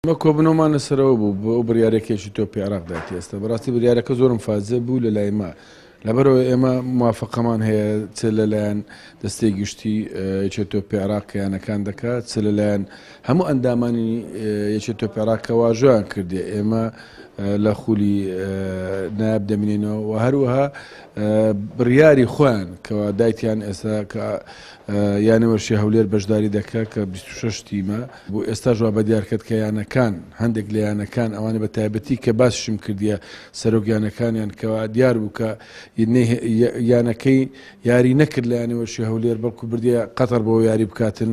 ئێمە کۆبوونەوەمان لەسەرەوە بوو بۆ ئەو بڕیارەی کە یەکێتی تۆپی عێراق دایتی ئێستا. بەڕاستی بڕیارەکە زۆرم فازە بوو لە لای مە. لەبەرئەوە ئێمە موافەقەمان هەیە چ لەلایەن دەستەی گشتی یەکێتی تۆپی عێراق کە یانەکان دەکات، چ لەلایەن هەموو ئەندامانی یەکێتی تۆپی عێراق کە واژۆیان کردیە ئێمە لە خولی نایاب دەمینێنەوە و هەروەها بڕیاری خۆیان کەوا دایتیان ئێستا کە یانەی وەرشی هەولێر بەشداری دەکا کە 26 تیمە بۆ ئێستاش وا بەدیار کرد کە یانەکان هەندێک لە یانەکان ئەوانە بە تایبەتی کە باسیشم کردیە سەرۆک یانەکانیان کەوا دیار بوو کە یانەکەی یاری نەکرد لە یانەی وەرشی هەولێر بەڵکو بردیە قەتەر بۆ یاری بکاتن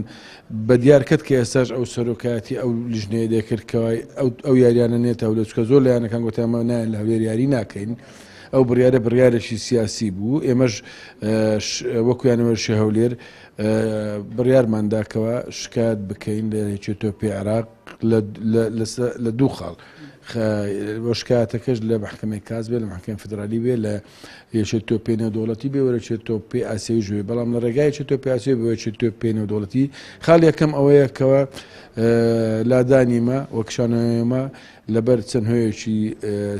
بە دیار کرد کە ئێستاش ئەو سەرۆکایەتی ئەو لیژنەیە دەکرد کەوای ئەو یاریانە نێتە هەولێر چونکە زۆر لە یانەکان گوتیان ئەمە نایەن لە هەولێر یاری ناکەین. ئەو بڕیارە بڕیارێکی سیاسی بوو ئێمەش وەکو یانەی وەرشی هەولێر بڕیارمان دا کەوا شکایەت بکەین لە یەکێتی تۆپی عێراق لە دوو خاڵ بۆ شکایەتەکەش لە محکمەی کاس بێ لە محکمەی فدرالی بێ لە یەکێتی تۆپی نێودەوڵەتی بێ وەرە یەکێتی تۆپی ئاسیاویش بێ بەڵام لە ڕێگای یەکێتی تۆپی ئاسیاوی بۆ یەکێتی تۆپی نێودەوڵەتی خاڵ یەکەم ئەوەیە کەوا لادانیمە وەکشانەوەیمە لەبەر چەند هۆیەکی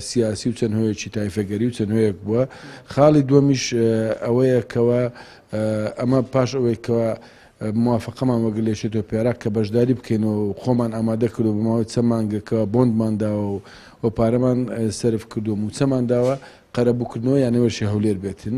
سیاسی و چەند هۆیەکی تایفەگەری و چەند هۆیەک بووە خاڵی دووەمیش ئەوەیە کەوا ئەمە پاش ئەوەی کەوا موافقەمان وەگەر لە یەکێتی پێراک کە بەشداری بکەین و خۆمان ئامادە کردو بە ماوەی چەند مانگێکەوە بۆندمان داوە و پارەمان سەرف کردو موچەمان داوە قەرەبووکردنەوە یانەی وەرشی هەولێر بێتن.